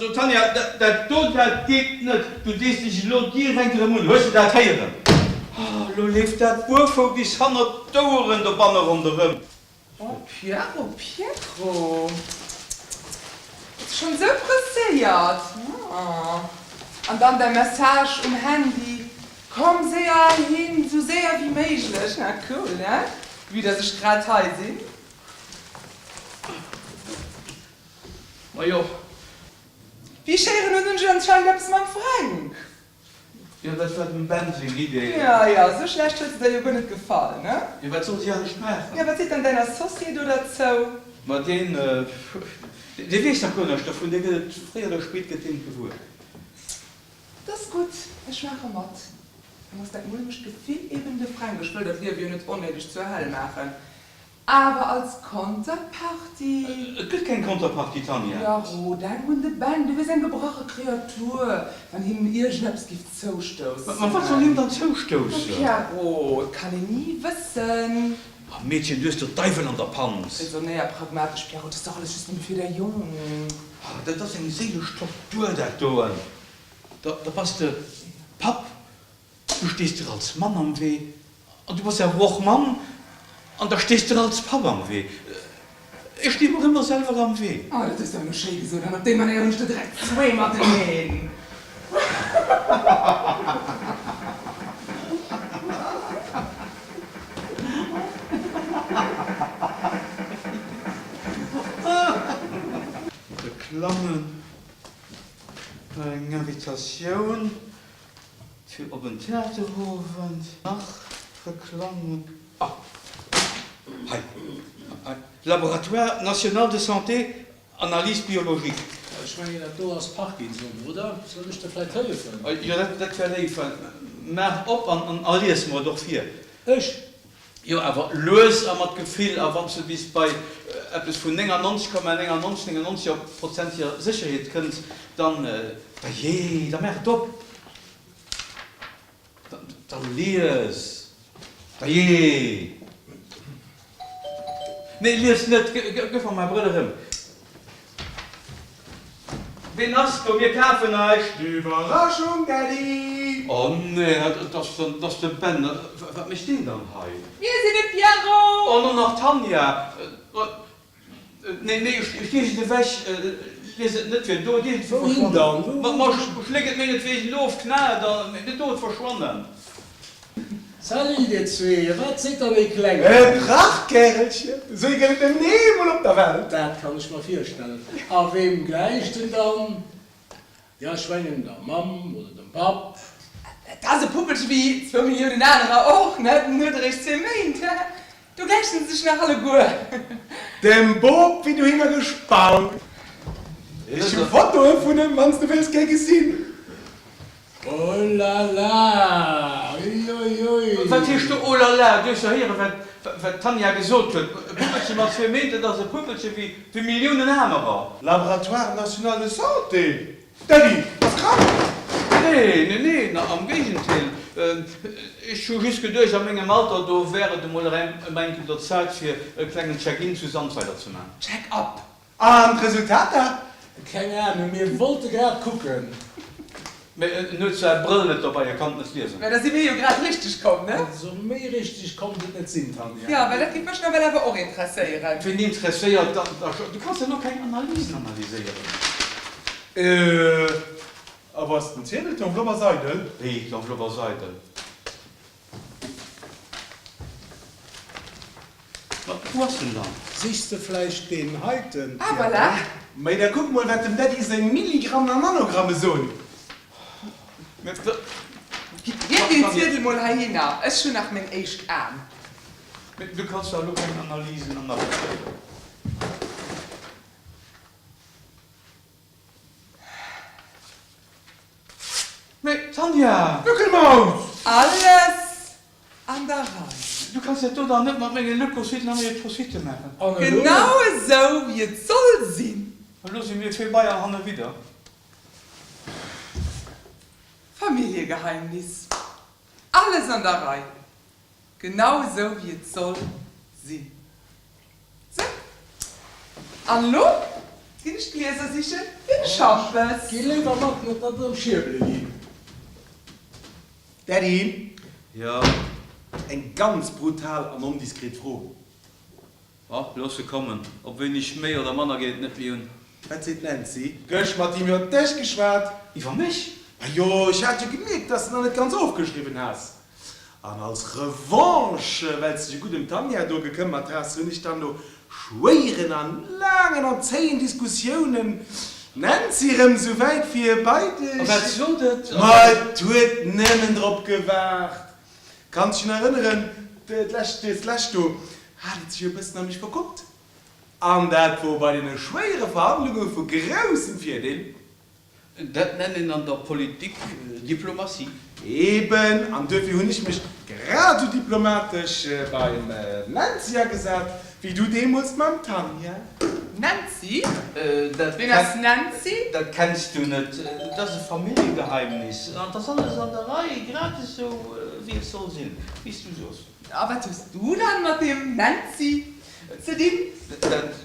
Also Tanja, dat do, dat geet net. Du dees dech elo direkt erëm un. Hues de dat héieren? Oh, elo leeft dat Buerfou bis hannert d'Oueren dobanne ronderëm. Oh Pierrot, Pierrot, bass de schonn esou presséiert? An dann däi Message um Handy, Komm séier heihin, esou séier wéi méiglech. Na cool, ne? Vue dass ech grad hei sinn. Majo. Wéi ech héieren hunn, hunn ech anscheinend eppes mam Fränk. Jo, dat war dem Ben seng Idee. Ja, ja, esou schlecht huet se der jo guer net gefall, ne? Jo, wat soll si anescht maachen? Jo, wat seet dann däin Associé do derzou? Ma deen, dee weess nach guer näischt dovun, dee gëtt et, fréi oder spéit gëtt deen et gewuer. Et ass gutt, ech maache mat. Dann ass dat mulmegt Gefill eben de Fränk. Ech wëll der d'Liewe jo net onnéideg zur Höll maachen. Awer als Konterpartie? Et gëtt keng Konterpartie, Tanja. Jaro, denk un de Ben, du wiers eng gebrache Kreatur, wann him iergendeppes giff zoustoussen. Ma wat soll him dann zoustoussen? Ma Pierrot, et kann een ni wëssen. Ah Meedchen, du hues der Deiwel an der Panz. Raisonnéier pragmatesch, Pierrot, et ass dach alles just nëmme fir däi Jong. Ah, dat ass eng séilesch Tortur, dat doen. Da bass de Papp Du stees der als Mann am Wee, an du bass awer och Mamm, an da stees der als Papp am Wee. Ech sti mer ëmmer selwer am Wee. Oh, dat hues de awer elo schéi gesot, an op déi Manéier hunn ech der direkt zwee mateneen. Reklammen, eng Invitatioun. Fir op en Theaterowend. Nach Reklammen. Ah, hei, Laboratoire national de santé, analyse biologique. Ech mengen, dat do ass Parkinson, oder? Soll ech der vläit hëllefen? Jo, dat wär léif. Maach op an a lies mer et och vir. Ech? Jo, awer lues a mat Gefill. A wann s de bis bei eppes vun 99,99, 99 prozentiger Sécherheet kënns, dann, dajee, da maach et op. Da lies! Dajee! Nee, lies net! Gëff mer mäi Brëll erëm. Ween ass do? Mir kafen näischt! Iwwerraschung, Daddy! Oh nee, dat ass de Ben. Wat mécht deen dann hei? Mir sinn de Pierrot! Oh, an och nach d'Tanja! Nee, nee, ech lies et ewech. Lies et net fir do, dierf et Wouhin verschwannen. dann? Ma schléck et mengetwegen of, knall et an net do et verschwannen. Salut dir zwee, wat seet dann dee Klengen? E Prachtkärelchen, esou ee gëtt et nëmmen eemol op der Welt. Dat kann ech mer virstellen. A weem gläicht en dann? Jo, ech mengen der Mamm oder dem Papp. Et ass e Puppelche wéi zwou Milliounen anerer och, ne? Den huet eréischt zwee Méint, do gläichen se sech nach alleguer. Dem Bop wéi dohinner gespaut. Ech hu Fotoe vun em, wann s de wëlls gär gesinn. Oh la la, uiuiui. Wat heescht do oh la la? Du hues jo héieren, wat d'Tanja gesot huet. E Puppelche mat zwee Méint, dat ass e Puppelche wéi Milliounen anerer. Laboratoire national de santé? Daddy ass krank! Nee, nee, nee, am Géigentéel. Ech hu just geduecht, a mengem Alter, do wär et emol erëm eng Kéier der Zäit, fir e klengen Check-in zu Sandweiler ze man. Check-up! An d'Resultater? Keng Ahnung, mir wollte grad kucken. Mee en huet säi Brëll net dobei, e kann et net liesen. Mä da si mir jo grad richteg komm, ne? Also méi richteg konnt et net sinn, Tanja. Jo, well dat géif mech nawell awer och interesséieren. Ween interesséiert dann da scho? Du kanns jo elo keng Analysen analyséieren. Euh, a wou ass den Ziedel? D'Enveloppe ass eidel. Wéi, d'Enveloppe ass eidel? Ma wou ass en dann? Sichs de vläicht deen heiten, Ah, voilà! Mei, da kuck mol, wat dem Daddy seng Milligrammen an Nanogramme soen. Gitt deen Ziedel mol heihinner, ech hunn nach meng éischt Aen. Mee du kanns dach elo keng Analysen analyséieren. Mee Tanja! Nuckelmaus! Alles an der Rei. Du kanns dat do dann net mat menge Leukozyten a Erythrozyte maachen. An elo? Genau esou wéi et soll sinn. Elo si mir virbei an hanne widder. Familljegeheimnis. Alles an der Rei. Genau esou wéi et soll sinn. Sou, an elo? Ginn ech d'Glieser sichen fir de Schampes. Gi léiwer mat, net datt et erëm Schierbele ginn. Daddy? Jo? Eng ganz brutal an ondiskret Fro. Oh, looss se kommen. Op wéineg méi oder manner geet et net méi un. Wat seet d'Nancy? Gëscht mat him iwwer dech geschwat. Iwwer mech? Majo, ech hat jo gemierkt, dass de nach net ganz ofgeschriwwen has. An als Revanche, well s de dech gutt ëm d'Tanja do gekëmmert has, hunn ech dann no schwéieren an laangen an zéien Diskussiounen d'Nancy erëm sou wäit fir bei dech. A wat sot et? Ma et huet nëmmen drop gewaart. Kanns dech nach erënneren, d'lescht, d'lescht do hat et sech jo e bëssen a mech verkuckt. An dat wor bei deene schwéiere Verhandlunge vu groussem Virdeel. Dat nennt een an der Politik Diplomatie. Eben, an duerfir hunn ech mech grad esou diplomatesch beim Nancy agesat, wéi du deemools mam Tanja. Nancy? Ween ass Nancy? Dat kenns du net, dat ass e Familljegeheimnis. An 't ass alles an der Rei, grad esou wéi et soll sinn, wéi s du soos. A wat hues du dann mat deem Nancy ze dinn?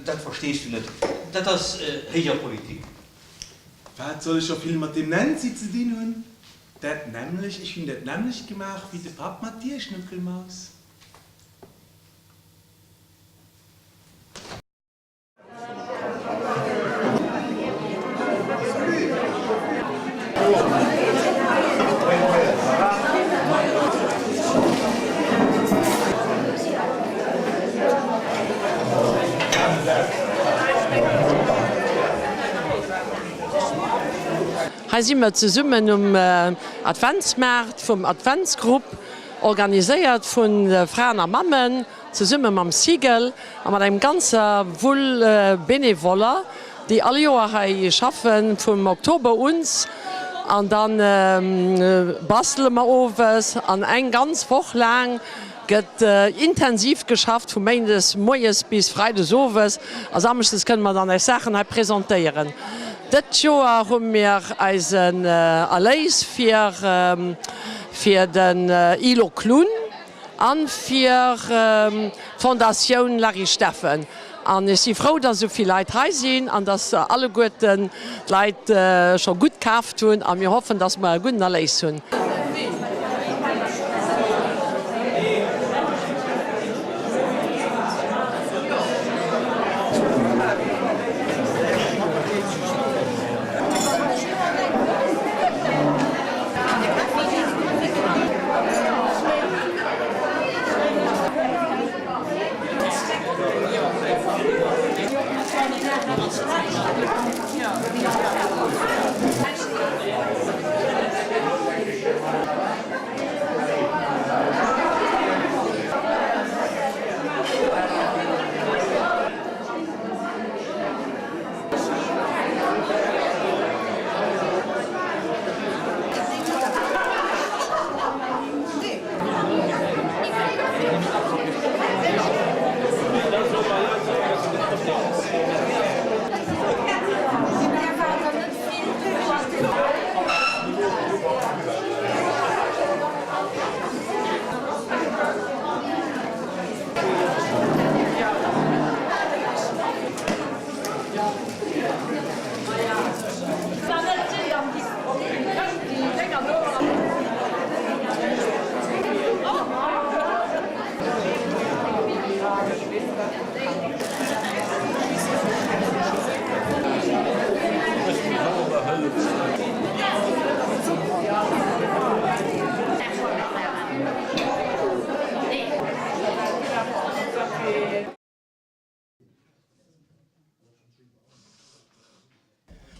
Dat verstees du net, dat ass héijer Politik. Wat soll ech scho vill mat deem Nancy ze dinn hunn? Dat nämmlecht, ech hunn dat nämmlecht gemaach wéi de Papp mat dir, Schnuckelmaus. Hei si mer zesummen um Adventsmaart vum Adventsgrupp, organiséiert vu Fraen a Mammen, zesumme mam Sigel a mat engem ganzer Wull Benevoller, déi all Joer hei schaffen, vum Oktober uns. An da bastele mer owes an eng ganz Woch laang Gëtt intensiv geschafft vu méindes moies bis freides owes a samschdes kënne mer dann eis Saachen hei presentéieren. Dëtt Joer hu mir eisen Erléis fir fir den Île aux Clowns an fir d'Fondatioun Larry Steffen. An ech si frou, dass esou vill Leit hei sinn an dass alleguerten d'Leit scho gutt kaaft hunn. A mir hoffen, dass mer e gudden Erléis hunn.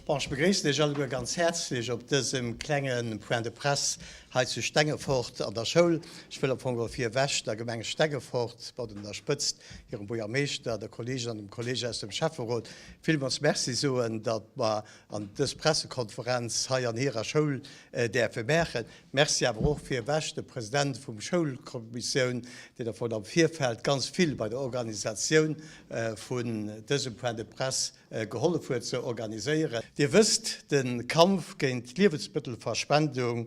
Bon, ech begréissen Iech alleguer ganz häerzlech op dësem klenge Point de presse hei zu Stengefort an der Schoul. Ech wëll am Fong geholl virewech der Gemeng Stengefort, mat un der Spëtzt hirem Buergermeeschter, der Kolleegin an dem Kolleeg aus dem Schäfferot villmools Merci soen, datt mer an dës Pressekonferenz hei an hirer Schoul däerfe maachen. Merci awer och virewech dem President vum Schoulkommissioun, deen der am Virfeld ganz vill bei der Organisatioun vun dësem Point de presse gehollef huet ze organiséieren. Dir wësst, de Kampf géint d'Liewensmëttelverschwendung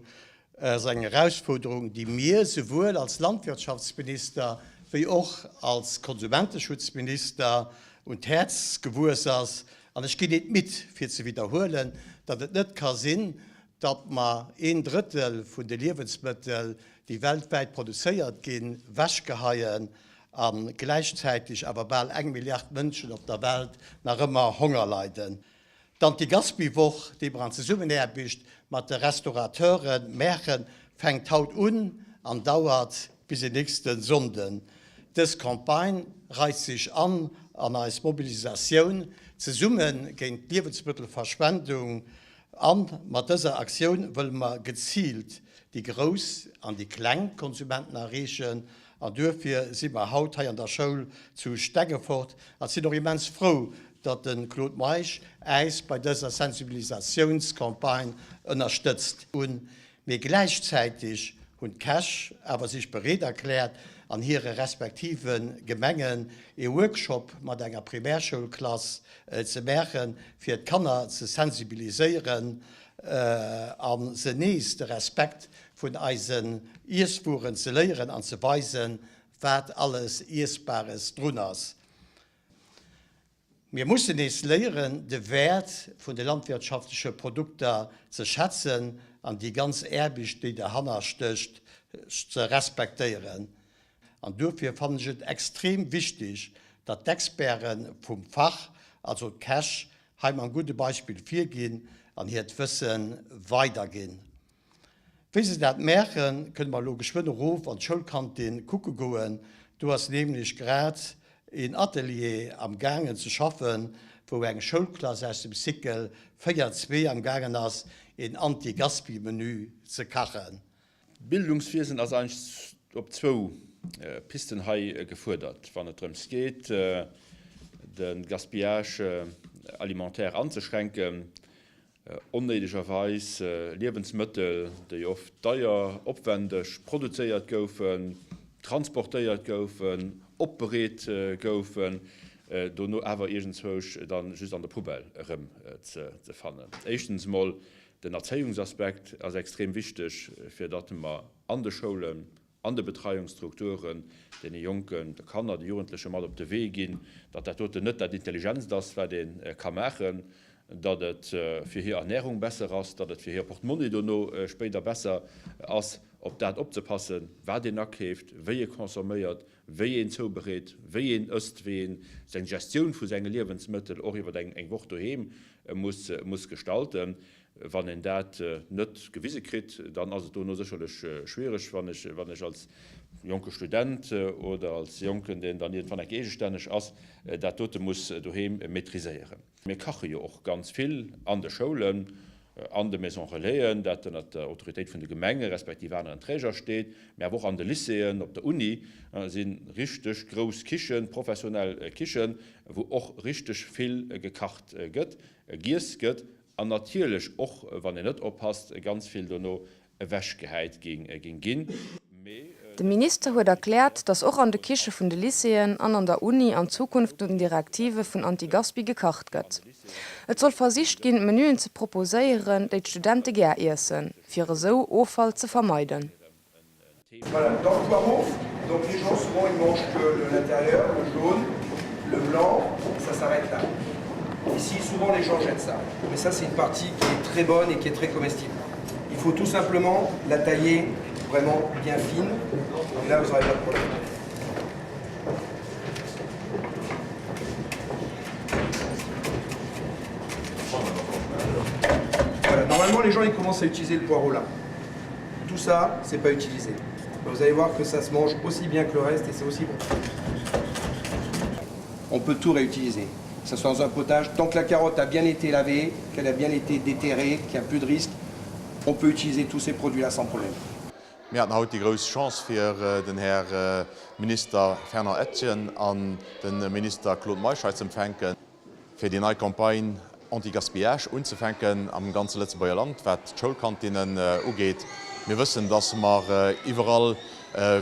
ass eng Erausfuerderung, déi mir souwuel als Landwirtschaftsminister wéi och als Konsumenteschutzminister un d'Häerz gewuess ass. An ech ginn nit midd fir ze widderhuelen, datt et net ka sinn, datt mer een Drëttel vun de Liewensmëttel, déi weltwäit produzéiert ginn, wechgeheien a gläichzäiteg awer bal eng Milliard Mënschen op der Welt nach ëmmer Honger leiden. D'Anti-Gaspi-Woch, déi mer an Zesummenaarbecht mat de Restaurateure maachen, fänkt haut un an dauert bis en nächste Sonnden. Dës Campagne reit sech an an eis Mobilisatioun Zesumme géint d'Liewensmëttelverschwendung an. Mat dëser Aktioun wëlle mer geziilt déi grouss an déi kleng Konsumenten erreechen An duerfir si mer haut hei an der Schoul zu Stengefort a sinn och immens frou, datt de Claude Meisch äis bei dëser Sensibilisatiounscampagne ënnerstëtzt. Un, mee gläichzäiteg hunn d'Käch awer sech bereet erkläert, an hire respektive Gemengen ee Workshop mat enger Primärschoulklass ze maachen, fir d'Kanner ze sensibiliséieren a se nees de Respekt vun eisen Iesswueren ze léieren an ze weisen, wat alles Iessbares drun ass. Mir mussen nees léieren, de Wäert vun de landwirtschaftleche Produkter ze schätzen an déi ganz Aarbecht, déi derhanner stécht, ze respektéieren. An duerfir fannen ech et extrem wichtig, datt d'Experte vum Fach, also d'Käch, hei mam gudde Beispill virginn an hiert Wësse weiderginn. Wéi se dat maachen, kënne mer elo geschwënn erof an d'Schoulkantin kucke goen. Do ass nämlech grad een Atelier am gaangen ze schaffen, wou eng Schoulklass aus dem Cycle 4, 2 am gaangen ass, een Anti-Gaspi-Menü ze kachen. D'Bildungswiesen ass eigentlech op zwou Pisten hei gefuerdert, wann et drëms geet, de Gaspillage alimentaire anzeschränken, Onnéidegerweis Liewensmëttel, déi oft deier, opwändeg produzéiert goufen, transportéiert goufen, opbereet goufen, dono awer iergendzwousch dann just an der Poubelle erëm ze fannen. Éischtens emol, den Erzéiungsaspekt ass extrem wichteg, fir datt mer an de Schoulen, an de Betreiungsstrukturen deene Jonken, de Kanner, de Jugendleche mat op de Wee ginn, datt dat doten net dat Intelligentst ass, wat ee ka maachen, datt et fir hir Ernährung besser ass, datt et fir hir Portemonnaie dono spéider besser ass, op dat opzepassen, wat een akeeft, wéi ee consomméiert, wéi een zoubereet, wéi een ësst, wéi een seng Gestioun vu senge Liewensmëttel och iwwer eng Woch doheem muss gestalten. Wann een dat net gewise kritt, dann ass et dono sécherlech schwiereg, wann ech, wann ech als jonke Student oder als Jonken, deen dann iergendwann enk eegestänneg ass, dat dote muss doheem maîtriséieren. Mir kache jo och ganz vill an de Schoulen, an de Maisons Relaisen, dat ënnert der Autoritéit vun de Gemenge respektiv aneren Träger steet, mä awer och an de Lycéeën, op der Uni si richteg grouss Kichen, professionell Kichen, wou och richteg vill gekacht gëtt, giess gëtt. An natierlech och, wann een net oppasst, ganz vill dono ewechgehäit géing ginn. Mee. De Minister huet erkläert, datt och an de Kiche vun de Lycéeën an an der Uni an Zukunft no den Direktive vun Anti-Gaspi gekacht gëtt. Et soll versicht ginn, Menüen ze proposéieren, déi d'Studente gär iessen, fir esou Offall ze vermeiden. Voilà, dans le poireau, donc les gens souvent ils mangent que l'intérieur, le jaune, le blanc, et ça s'arrête là. Ici, souvent les gens jettent ça. Mais ça, c'est une partie qui est très bonne et qui est très comestible. Il faut tout simplement la tailler vraiment bien fine, et là, vous aurez pas de problème. Voilà, normalement les gens ils commencent à utiliser le poireau là. Tout ça, c'est pas utilisé. Vous allez voir que ça se mange aussi bien que le reste et c'est aussi bon. On peut tout réutiliser, que ce soit dans un potage. Tant que la carotte a bien été lavée, qu'elle a bien été déterrée, qu'il n'y a plus de risque, on peut utiliser tous ces produits-là sans problème. Mir haten haut déi grouss Chance fir den Här Minister Fernand Etgen an de Minister Claude Meisch hei ze empfänken. fir déi nei Campagne Anti-Gaspillage unzefänken am ganze Lëtzebuerger Land, wat d'Schoulkantinnen ugeet. Mir wëssen, dass mer iwwerall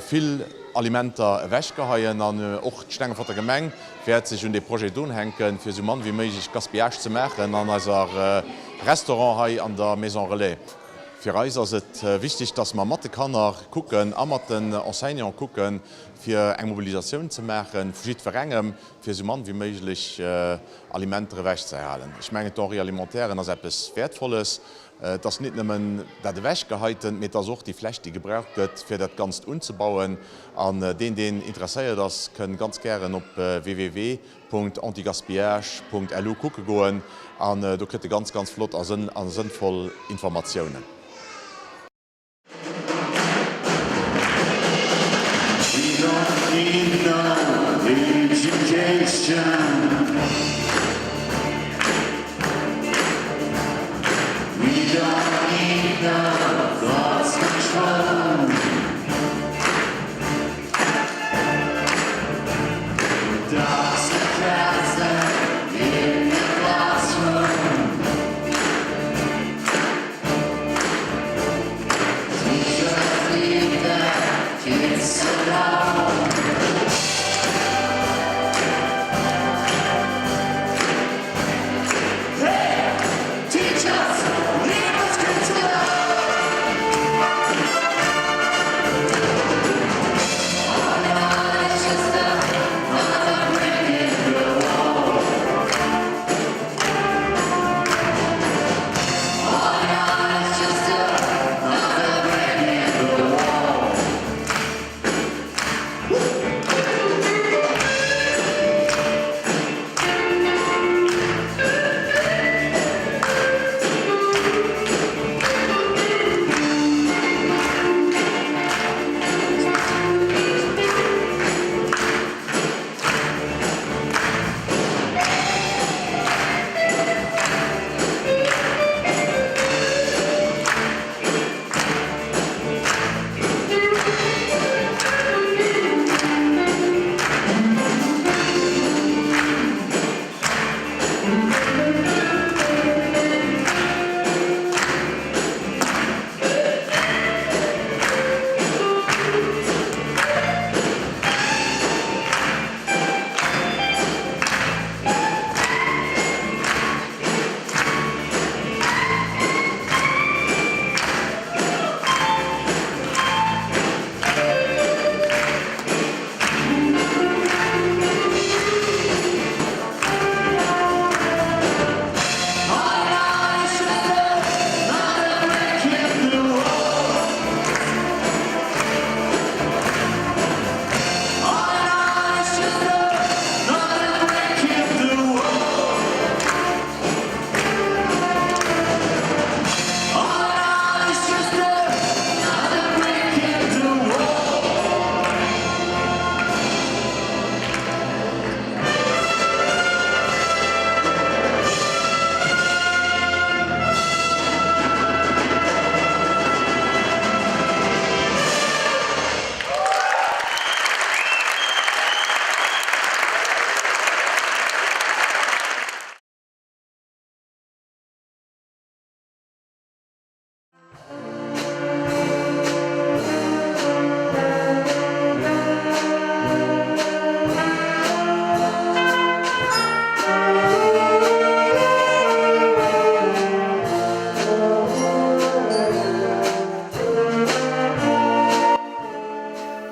vill Alimenter ewechgeheien an och d'Stengeforter Gemeng wäert sech un dee Projet drunhänken, fir esou mann wéi méiglech Gaspillage ze maachen an eiser Restaurant hei an der Maison Relais. Fir eis ass et wichteg, dass mer mat de Kanner kucken a mat den Enseignante kucken, fir eng Mobilisatioun ze maache vu jiddwerengem. fir esou mann wéi méiglech Alimenter ewechzehalen. Ech mengen, d'Denrée alimentairen ass eppes Wäertvolles. Et ass nit nëmmen dat Ewechgeheitent, mee et ass och déi Fläch, déi gebraucht gëtt, fir dat Ganzt unzebauen. An deen, deen interesséiert ass, kënn ganz gären op www.antigaspillage.lu kucke goen an do kritt e ganz, ganz flott a sënnvoll Informatiounen.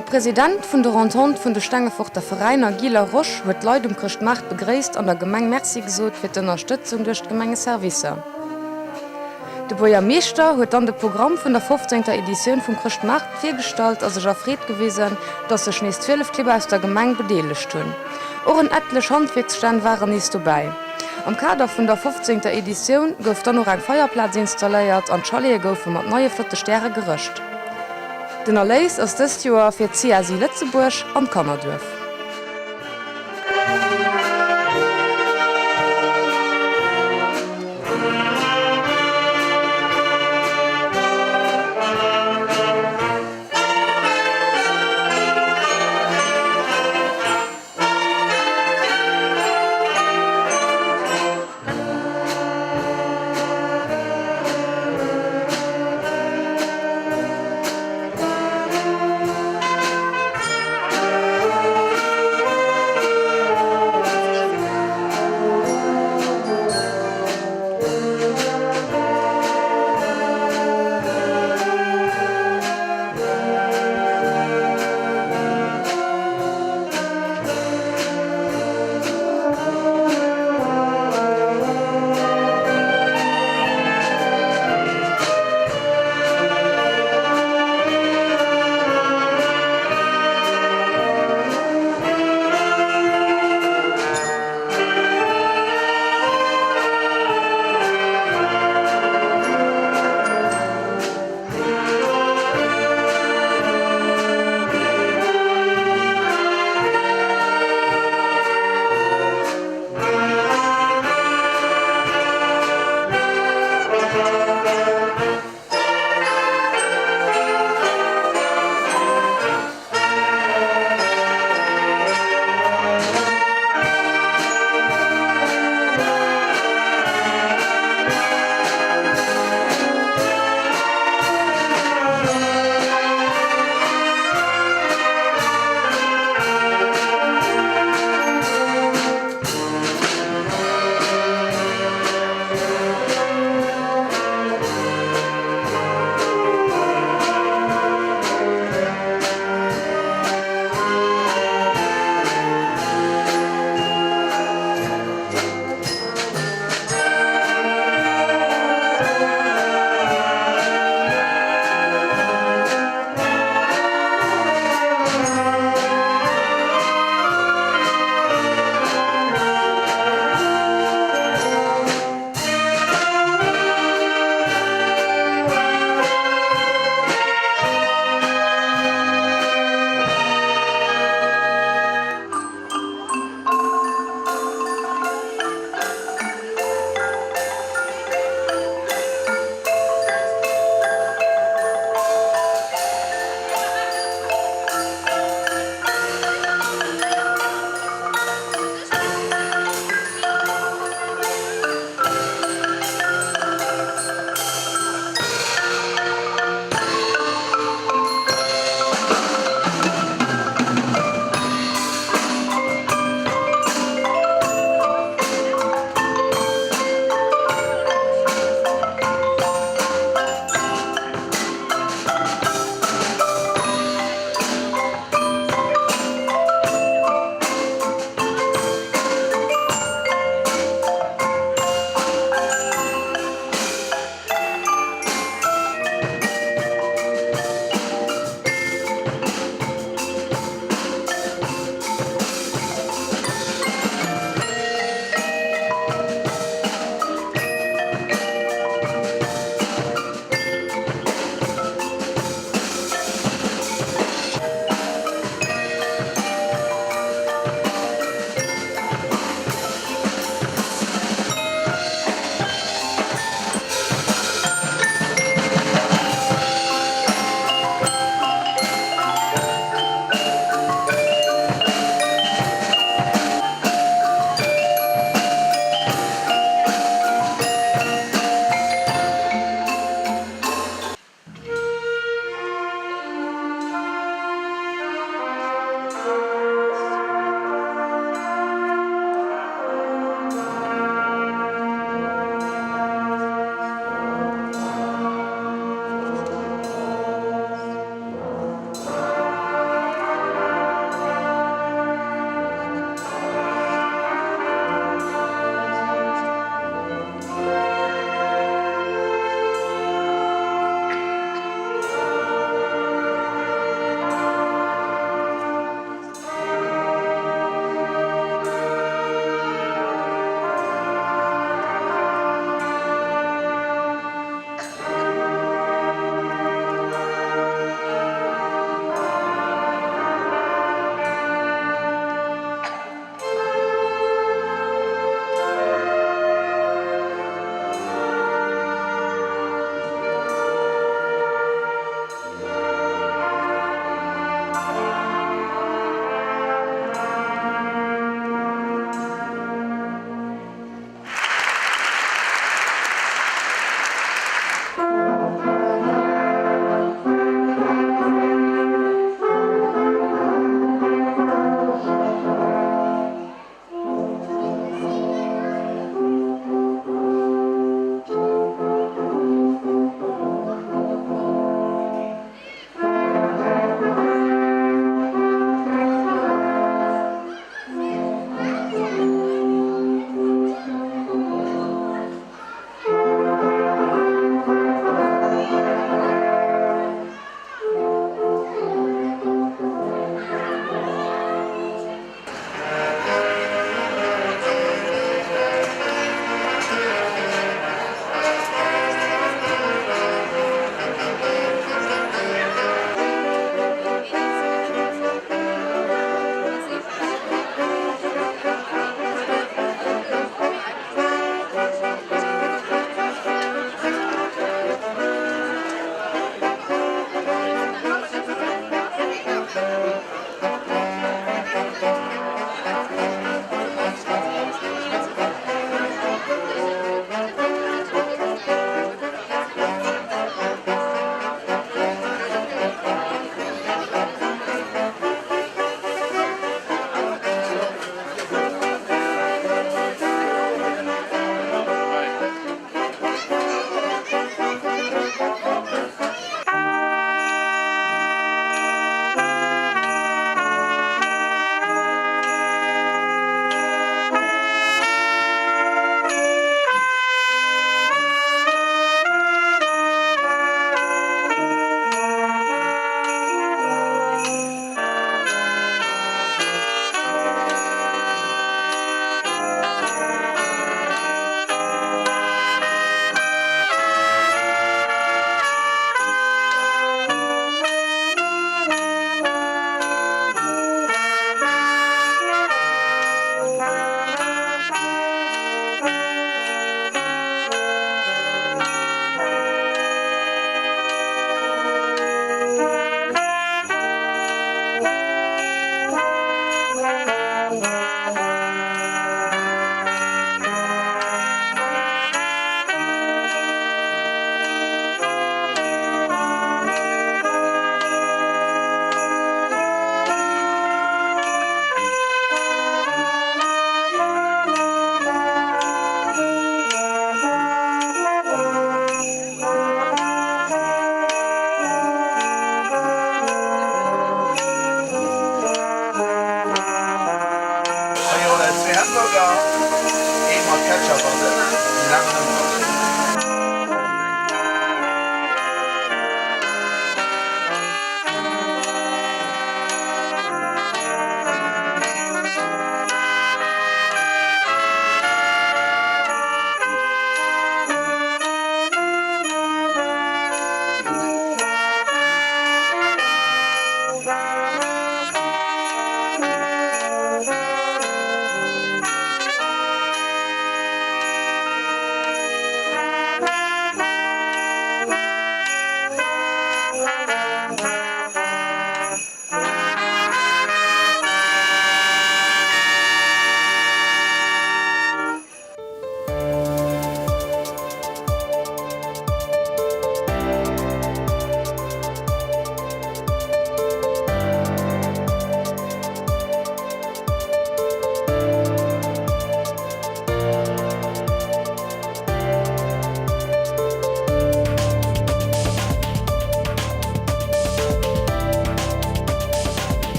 De President vun der Entente vun de Stengeforter Veräiner, Guy Laroche, huet d'Leit um Chrëschtmaart begréisst an der Gemeng Merci gesot fir d'Ënnerstëtzung duerch d'Gemengeservicer. De Buergermeeschter huet dann de Programm vun der fofzéngter Editioun vum Chrëschtmaart virgestallt a sech erfreet gewisen, dass sech nees 12 Clibb aus der Gemeng bedeelegt hunn. Och en etlech Handwierksstänn waren nees dobäi. Am Kader vun der fofzéngter Editioun gouf dann och eng Feierplaz installéiert an d'Chalete goufe mat neie flotte Stäre gerëscht. Den Erléis ass dëst Joer fir d'CSI Lëtzebuerg an d'Kannerduerf.